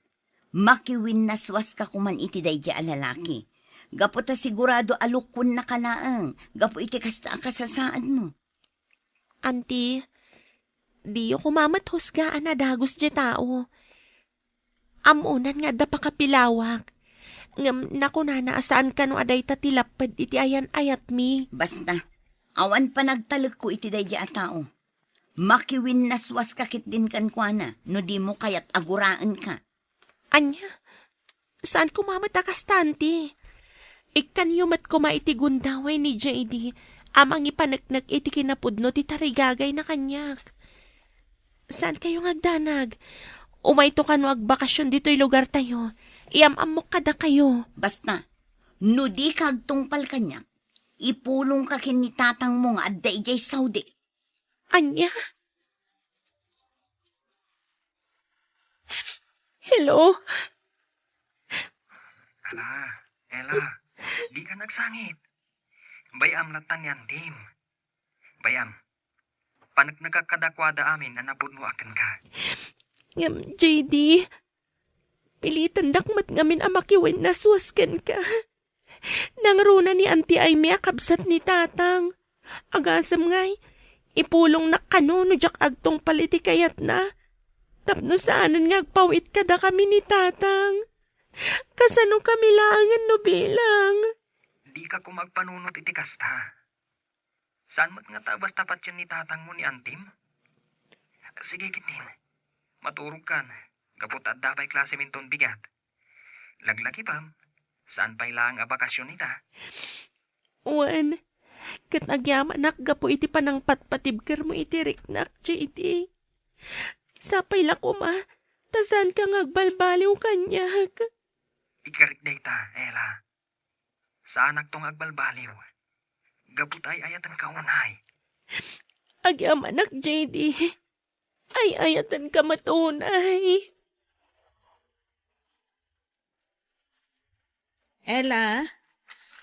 Makiwinnaswaska koman iti daydi a lalaki. Gapu ta sigurado a lukkuennaka laeng, gapu iti kasta a kasasaadmo. Anti, diyo koma met husgaan a dagus diay tao. Ammonan nga adda pakapilawak. Ngem nakunana a saan kano a dayta ti lapped iti ayan-ayatmi. Basta, awan panagtalekko iti daydi a tao. Makiwinnaswaska ketdin kenkuana no dimo kayat a guraenka. Ania? Saan koma met a kasta, anti? Ikkanyo met koma iti gundaway ni J D a mangipaneknek iti kinapudno ti tarigagayna kaniak. Saankayo nga agdanag? Umayto kano agbakasyon ditoy lugartayo. Iam-ammok kadakayo. Basta, no dika agtungpal kaniak, ipulongka ken ni tatangmo nga adda idiay Saudi. Ania? Hello? Ala, Ella, dika nagsangit. Bay-am latta ni Antim. Bay-am, paneknekak kadakuada amin a napudnoak kenka. Ngem, J D, pilitendak met ngamin a makiwinnaswas kenka. Nangruna ni Anti Aimee a kabsat ni Tatang. Agasem ngay, ipulongnak kano no diak agtungpal iti kayatna. Tapno saanen nga agpaw-it kadakami ni Tatang. Kasano kami laengen no bilang? Dika koma agpanunot iti kasta. Saan met ngata a basta patien ni tatangmo ni Antim? Sige, ketdin. Maturogkan, gapu ta adda pay klasem inton bigat. Laglagipem, saan pay laeng a bakasyon ita? Wen, ket agyamanak gapu iti panangpatpatibkermo iti riknak, J D. Sapay la koma, ta saanka nga agbalbaliw kaniak. Ikarik dayta, Ella. Saanakto nga agbalbaliw. Gapu ta ay-ayatenka unay. Agyamanak, J D. Ay-ayatenka met unay. Ella,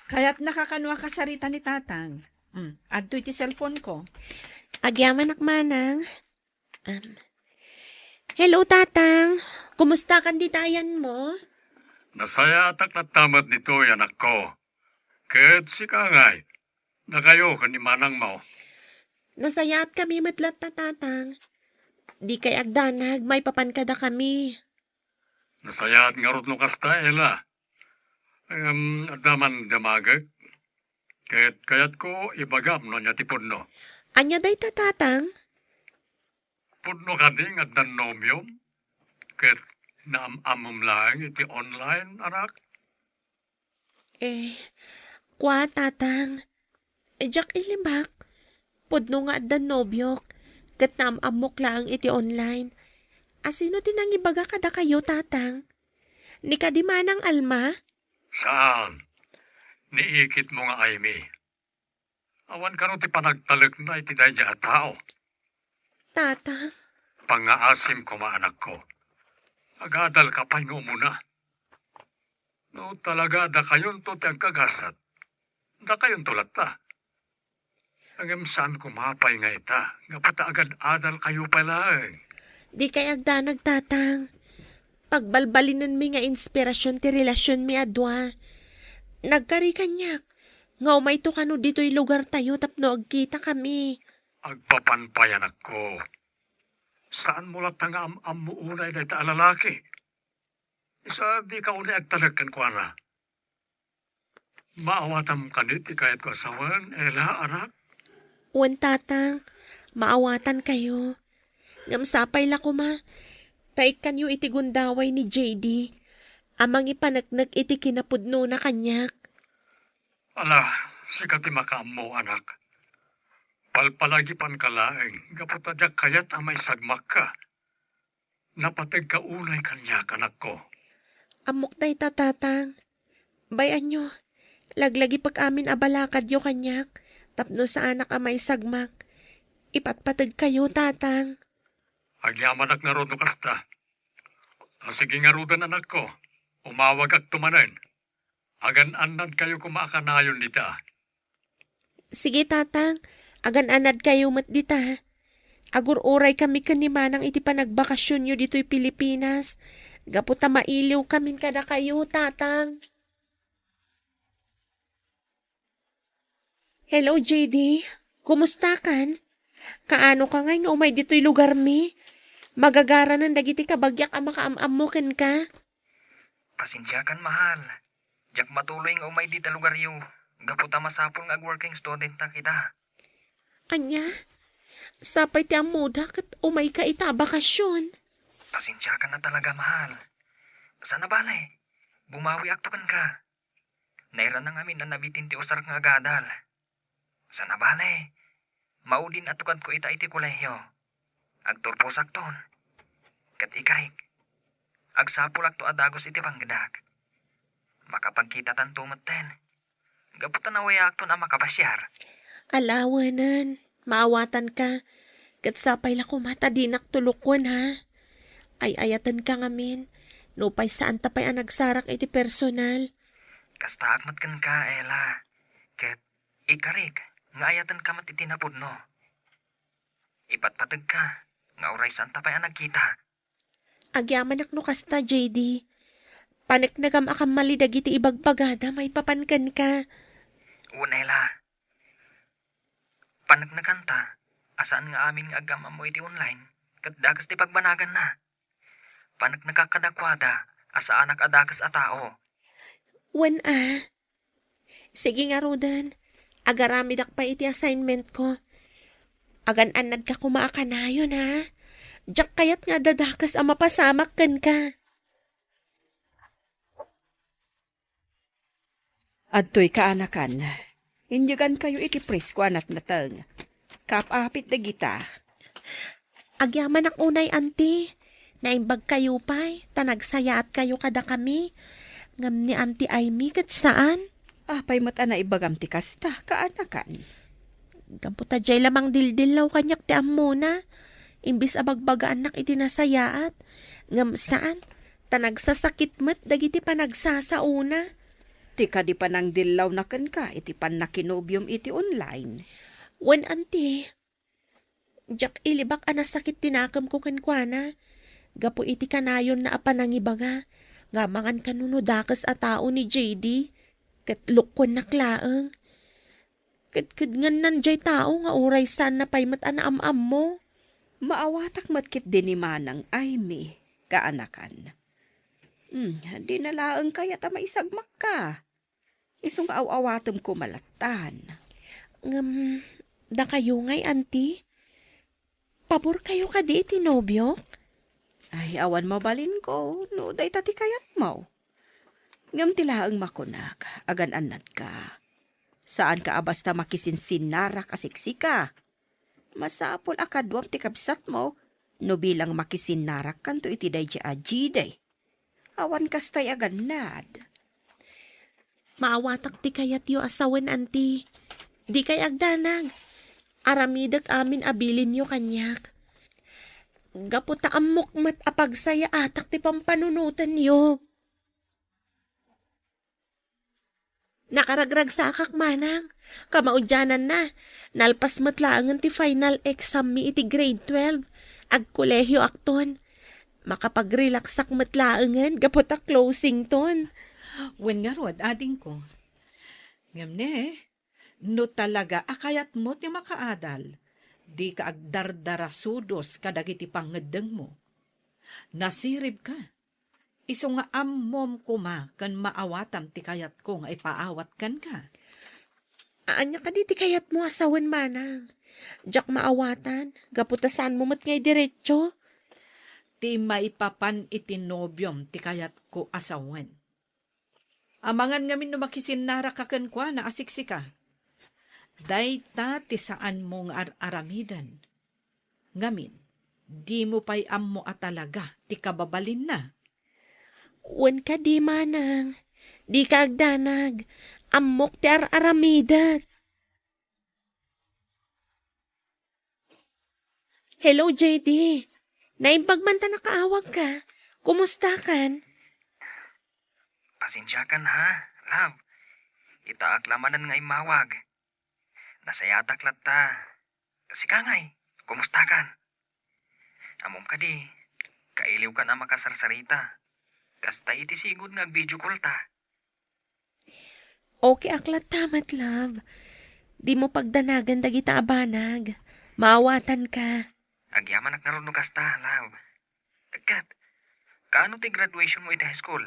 kayatnaka kano a kasarita ni Tatang? Hmm, adtoy ti cellphone ko. Agyamanak, Manang. Um, hello, Tatang. Kumustakan dita ayanmo? Nasayaatak latta met ditoy, anakko. Ket sika ngay, dakayo ken ni manangmo? Nasayaatkami met latta, Tatang. Dikay agdanag maipapan kadakami. Nasayaat ngarud no kasta, Ella. Ngem adda man damagek. Ket kayatko ibagam no ania ti pudno. Ania dayta, Tatang? Pudno kadi nga addan nobiom? Ket naam-ammom laeng iti online, anak? Eh, kua, Tatang. Eh, diak ilibak. Pudno nga addan nobiok, ket naam-ammok laeng iti online. A, sino ti nangibaga kadakayo, Tatang? Ni kadi Manang Alma? Saan. Ni ikitmo nga Aimee. Awan kano ti panagtalekna iti daydiay a tao. Tatang. Pangngaasim koma, anakko. Agadalka pay nga umuna. No talaga dakayonto ti agkagasat, dakayonto latta. Ngem saan koma pay nga ita, gapu ta agad-adalkayo pay laeng. Dikay agdanag, Tatang. Pagbalbalinenmi nga inspirasyon ti relasionmi a dua. Nagkari kaniak nga umayto kano ditoy lugartayo tapno agkitakami. Agpapan pay, anakko. Saanmo latta nga am-ammo unay dayta a lalaki? Isu a dika unay agtalek kenkuana. Maawatam kadi ti kayatko a sawen, Ella, anak? Wen, Tatang, maawatankayo. Ngem sapay la koma, ta ikkanyo iti gundaway ni J D a mangipaneknek iti kinapudnona kaniak. Ala, sika ti makaammo, anak. Palpalagipanka laeng gapu ta diak kayat a maisagmakka. Napategka unay kaniak, anakko. Ammok dayta, Tatang. Bay-anyo, laglagipek amin a balakadyo kaniak tapno saanak a maisagmak. Ipatpategkayo, Tatang. Agyamanak ngarud no kasta. A, sige ngaruden, anakko. Umawagakto manen. Agan-annadkayo koma a kanayon dita. Sige, Tatang. Agan-annadkayo met dita. Agur-uraykami ken ni Manang iti panagbakasionyo ditoy Pilipinas. Gapu ta mailiwkamin kadakayo, Tatang. Hello, J D. Kumustakan? Kaanoka ngay nga umay ditoy lugarmi? Magagaranen dagiti kabagiak a makaam-ammo kenka. Pasensiakan, mahal. Diak matuloy nga umay dita lugaryo, gapu ta masapul nga ag-working student-ak ita. Ania? Sapay ti ammoda ket umayka ita a bakasion. Pasensiakan a talaga, mahal. Saan a bale, bumawiakto kenka. Nairana ngamin a nabitin ti usarek nga agadal. Saan a bale, maudin a tukadko ita iti kolehio. Agturposakton. Ket ikarik, agsapulakto a dagus iti panggedak. Makapagkitatanto metten. Gapu ta nawayaakton a makapasiar. Ala, wen, maawatanka. Ket sapay la koma ta dinak tulokon, ha? Ay-ayatenka ngamin. Nupay saanta pay a nagsarak iti personal. Kastaak met kenka, Ella. Ket ikarik nga ayatenka met iti napudno. Ipatpategka nga uray saanta pay a nagkita. Agyamanak no kasta, J D. Paneknekam a kammali dagiti ibagbagada maipapan kenka. Wen, Ella. Paneknekanta a saan nga amin nga agam-ammo iti online ket dakes ti pagbanaganna. Paneknekak kadakuada a saanak a dakes a tao. Wen a. Sige ngaruden, agaramidak pay iti assignment-ko. Agan-annadka koma a kanayon, ha? Diak kayat nga adda dakes a mapasamak kenka. Adtoy, kaanakan. Inyegankayo iti presko a natnateng. Kaap-apit dagita. Agyamanak unay, Auntie. Naimbagkayo pay, ta nagsayaatkayo kadakami. Ngem ni Auntie Aimee ket saan. Apay met a naibagam ti kasta, kaanakan? Gapu ta diay la mangdildillaw kaniak ti ammona. Imbes a bagbagaannak iti nasayaat. Ngem saan, ta nagsasakit met dagiti panagsasaona. Ti kadi panangdillawna kenka iti pannakinobiom iti online. Wen, Auntie. Diak ilibak a nasakit ti nakemko kenkuana. Gapu iti kanayonna a panangibaga, nga amangan kano no dakes a tao ni J D, ket lukkuennak laeng. Ket kedngennan diay tao nga uray saanna pay met a naam-ammo. Maawatak met ketdi ni Manang Aimee, kaanakan. Hmm, dina laeng kayat a maisagmakka. Isu nga aw-awatem koma lattan. Ngem, dakayo ngay, Auntie? Paborkayo kadi iti nobiok? Ay, awan mabalinko no dayta ti kayatmo. Ngem ti laeng makunak, agan-annadka. Saanka a basta makisinsinnarak a siksika. Masapul a kaduam ti kabsatmo no bilang makisinnarakkanto iti daydiay a J D. Awan kastay a gannad. Maawatak ti kayatyo a sawen, Auntie. Dikay agdanag. Aramidek amin a bilinyo kaniak. Gapu ta ammok met a pagsayaatak ti pampanunotenyo. Nakaragragsakak, Manang. Kamaudiananna, nalpas met laengen ti final exam mi iti grade twelve. Agkolehiyo akton. Makapagrelaxak met laengen gapu ta closington. Wen ngarud, adingko. Ngem ne, no talaga a kayatmo ti makaadal, dika agdardarasudos kadagiti pangngeddengmo. Nasiribka. Isu nga ammom koma ken maawatam ti kayatko nga ipaawat kenka. Ania kadi ti kayatmo a sawen, Manang? Diak maawatan, gapu ta saanmo met nga idiretso. Ti maipapan iti nobiom ti kayatko a sawen. Amangan ngamin no makisinnaraka kenkuana a siksika. Dayta ti saanmo nga ar-aramiden. Ngamin, dimo pay ammo a talaga ti kababalinna. Wen kadi, Manang, dika agdanag. Ammok ti ar-aramidek. Hello, J D. Naimbag man ta nakaawagka. Kumustakan? Pasensiakan ha, love. Itaak la manen nga immawag. Nasayatak latta. Sika ngay, kumustakan? Ammom kadi, kailiwkan a makasarsarita. Kasta iti sigud nga ag-video call ta. Okay ak latta met, love. Dimo pagdanagan dagita a banag. Maawatanka. Agyamanak ngarud no kasta, love. Ket, kaano ti graduation mo iti high school?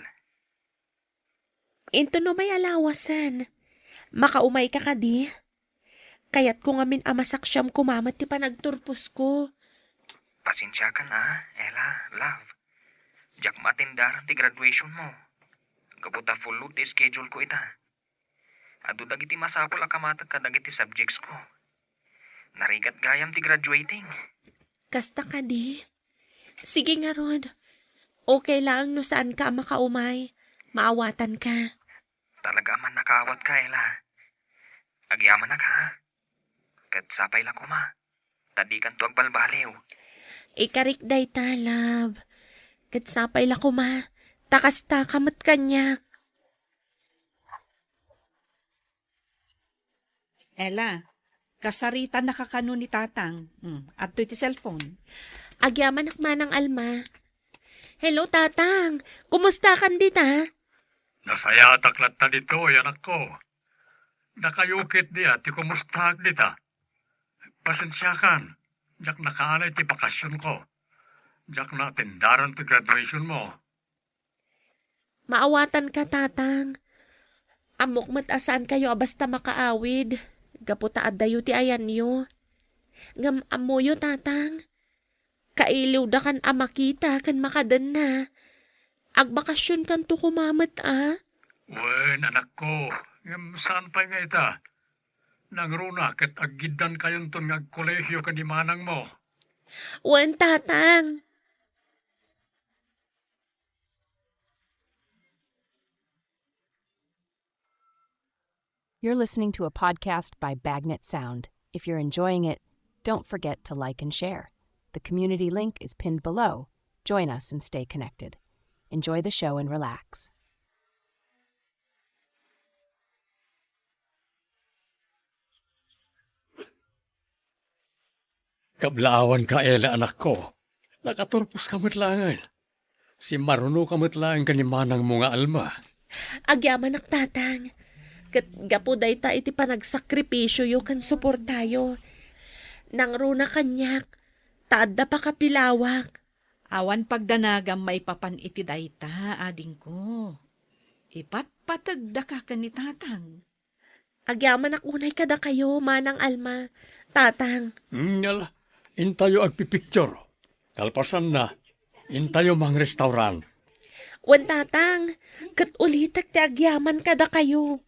Inton umay a lawasen, makaumayka kadi? Kayatko ngamin a masaksiam koma met ti panagturposko. Pasensiakan a, Ella, love. Diak maatendaran ti graduation mo. Gapu ta full load ti schedule ko ita. Adu dagiti masapul a kamatek kadagiti subjects ko. Narigat gayam ti graduating. Kasta kadi? Sige ngarud. Okay laeng no saanka a makaumay. Maawatanka. Talaga a mannakaawatka, Ella. Agyamanak, ha? Ket sapay la koma. Ta dikanto agbalbaliw. Ikarik dayta, love. Ket sapay la koma. Ta kastaka met kaniak. Ella, kasaritanaka kano ni Tatang? Hmm, adtoy ti cellphone. Agyamanak, Manang Alma. Hello, Tatang. Kumustakan dita? Nasayatak latta ditoy, anakko. Dakayo ketdi a ti kumustaak dita. Pasensiakan, diak nakaanay ti bakasionko. Diak naatendaran ti graduation mo. Maawatanka, Tatang. Ammok met a saankayo a basta makaawid, gapu ta addayo ti ayanyo. Ngem ammoyo, Tatang, kailiwdakan a makita ken makadenna. Agbakasionkanto koma met a. Wen, anakko, ngem saan pay nga ita? Nangruna ket aggiddankayonton nga agkolehio ken ni manangmo. Wen, Tatang. You're listening to a podcast by Bagnet Sound. If you're enjoying it, don't forget to like and share. The community link is pinned below. Join us and stay connected. Enjoy the show and relax. Kablaawanka, Ella, anakko. Nakaturposka met laengen. Simmarunoka met laeng ken ni manangmo nga Alma. Agyamanak, Tatang. Ket gapu dayta iti panagsakripisioyo ken suportayo, nangruna kaniak ta adda pakapilawak. Awan pagdanagam maipapan iti dayta, adingko. Ipatpategdaka ken ni Tatang. Agyamanak unay kadakayo, Manang Alma, Tatang. Mm, ala, intayo agpipicture. Kalpasanna, intayo mangrestaurant. Wen, Tatang, ket ulitek ti agyaman kadakayo.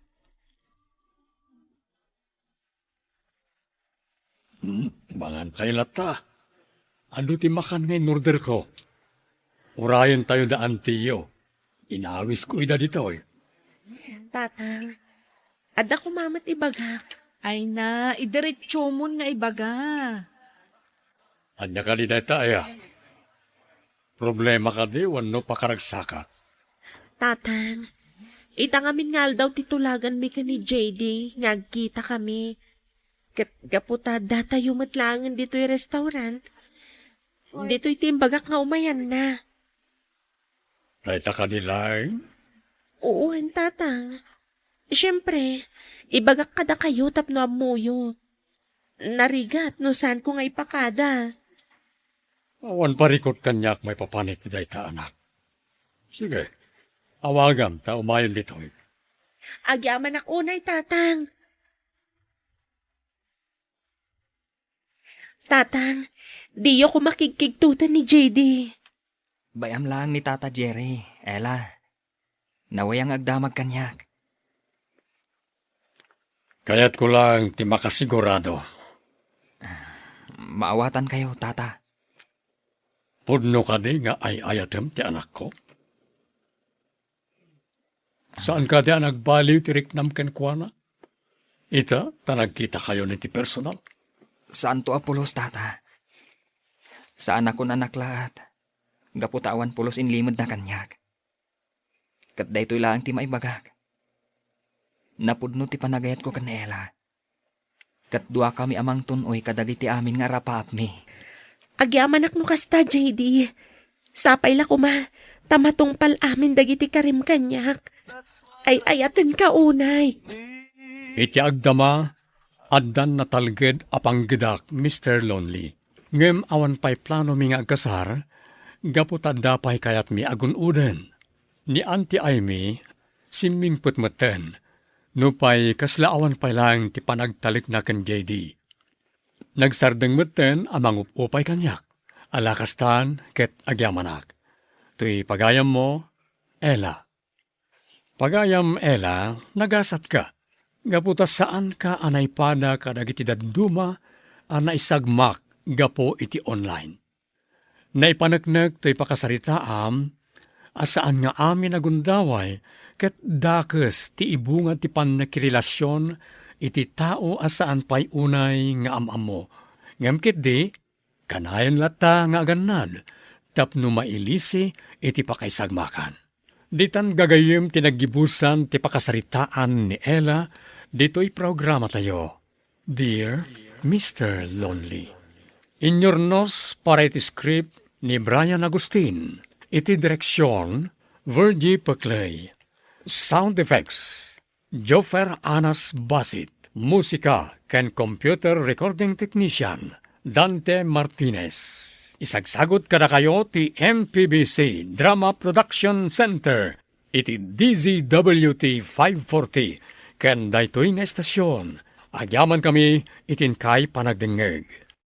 Hmm, mangan kay latta. Adu ti makan nga in-orderko? Urayentayo da antiyo. Inawisko ida ditoy. Tatang, adda koma met ibagak. Ay na, idiretsomon nga ibaga. Ania kadi dayta aya? Problema kadi wenno pakaragsakat? Tatang, ita ngamin nga aldaw ti tulaganmi ken ni J D nga agkitakami. Ket gapu ta addatayo met laengen ditoy restaurant, ditoy ti imbagak nga umayanna. Dayta kadi laeng? Wen, Tatang. Siempre, ibagak kadakayo tapno ammoyo. Narigat no saanko nga ipakada. Awan parikut kaniak maipapan iti dayta, anak. Sige, awagam ta umayon ditoy. Agyamanak unay, Tatang. Tatang, diyo ko makigkigtoten ni J D. Bay-am laeng ni Tata Jerry, Ella. Nawe nga agdamag kaniak. Kayatko laeng ti makasigurado. Maawatankayo, Tata. Pudno kadi nga ay-ayatem ti anakko? Saan kadi a nagbaliw ti riknam kenkuana? Ita, ta nagkitakayon iti personal. Saanto a pulos, Tata. Saanakon a naklaat, gapu ta awan pulos inlimedna kaniak. Ket daytoy laeng ti maibagak. Napudno ti panagayatko ken ni Ella. Ket duakami a mangtun-oy kadagiti amin nga arapaapmi. Agyamanak no kasta, J D. Sapay la koma ta matungpal amin dagiti karim kaniak. Ay-ayatenka unay. Iti agdama, addan natalged a panggedak, Mister Lonely. Ngem awan pay planomi nga agkasar, gapu ta adda pay kayatmi a gun-oden. Ni Auntie Amy, simmingpet metten, nupay kasla awan pay laeng ti panagtalekna ken J D. Nagsardeng metten a mangup-upay kaniak, ala kastan ket agyamanak. Toy pagayammo, Ella. Pagayam, Ella, nagasatka, gapu ta saanka a naipada kadagiti dadduma a naisagmak gapu iti online. Naipaneknek toy pakasaritaam a saan nga amin a gundaway ket dakes ti ibunga ti pannakirelasion iti tao a saan pay unay nga am-ammo. Ngem ketdi, kanayon latta nga agannad tapno mailisi iti pakaisagmakan. Ditan gagayyem ti naggibusan ti pakasaritaan ni Ella ditoy programatayo, Dear Mister Lonely. Inyurnos para iti script ni Brian Agustin, iti direksion, Virgie Peclay. Sound effects, Joffer Anas Basit. Musika ken computer recording technician, Dante Martinez. Isagsagut kadakayo ti M P B C Drama Production Center iti D Z W T five forty ken daytoy nga estasion. Agyamankami iti inkay panagdengngeg.